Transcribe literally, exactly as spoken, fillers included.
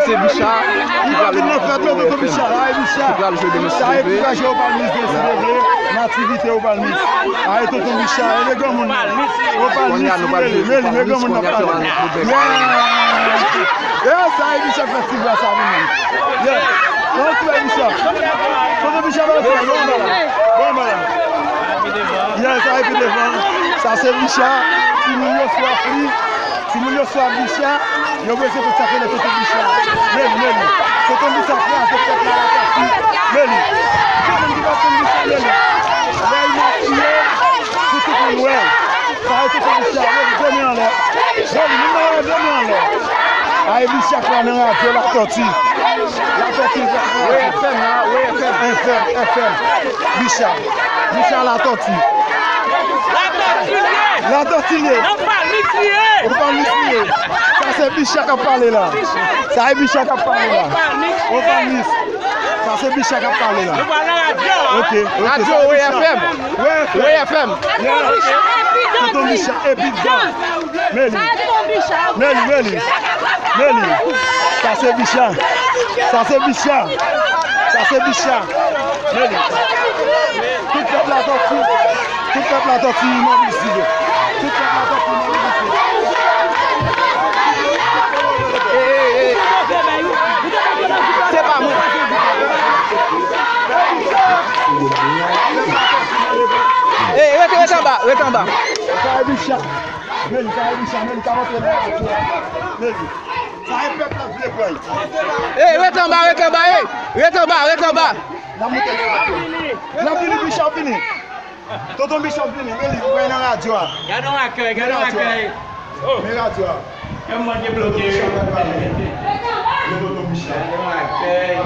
Se Bicha ki pral, ki pral jwe demen si Dye vle. Sa e pou ka jwe Opal Miss, si Dye vle. Nan aktivite Opal Miss. Aye, tonton Bicha, e le granmoun nan. Opal Miss, li mele, mele, le granmoun nan pale. Yeah! Yeah, sa e Bicha k fè ti bra sa, vin nan. Yeah. Nan ti bra Bicha. Tonton Bicha, ba fè, bon, bala. Bon, bala. Yeah, sa e pi devan. Sa se Bicha. Timoun yo swaf li. Timoun yo swaf Bicha. Yo bezwen tout sa ke le tonton Bicha. Meli, meli. Tonton Bicha kraze tèt la, la tèt li. Meli. Tout moun ki pa konn Bicha, meli. Lè l makiye, pou tout moun wè. Sa e tonton Bicha, meli, de men anlè. Meli, nou nan de men anlè. Aye Bicha k la nan radyo, Latòti. Latòti, Latòti. Wi, F M nan, wi, F M. F M, F M. Bicha. Bicha Latòti. Latòti li ye. Latòti li ye. Opal Miss li ye. Opal Miss li ye. Sa se Bicha k ap pale la. Sa e Bicha k ap pale la. Opal Miss. Sa se Bicha k ap pale la. Nou pral nan radyo, hein? Ok, ok. Radyo, sa e Ray Bicha. F M. Ray F M. Ray F M. Yeah. Tonton Bicha, epi dan. Meli. Meli, meli. Meli. Sa se Bicha. Sa se Bicha. Sa se Bicha. Meli. Tout pèp la sòti. Tout pèp la sòti mobilize. Tout pèp la sòti mobilize. Ey, ey, ey. Se pa mwen. Ey, rete, rete anba, rete anba. Sa e Bicha. Meli, sa e Bicha, meli, ka rantre nan radyo a. Meli. Sa e pèp la vle pran. Ey, rete anba, rete anba, ey. Rete anba, rete anba. N ap moute nan radyo. N ap vini, Bicha ap vini. Tonton Bicha ap vini, meli, ou pral nan radyo a. Gade yon akèy, gade yon akèy. Men radyo a. Kè mwen debloke. Bicha pral pale. Men tonton Bicha. Gade yon akèy.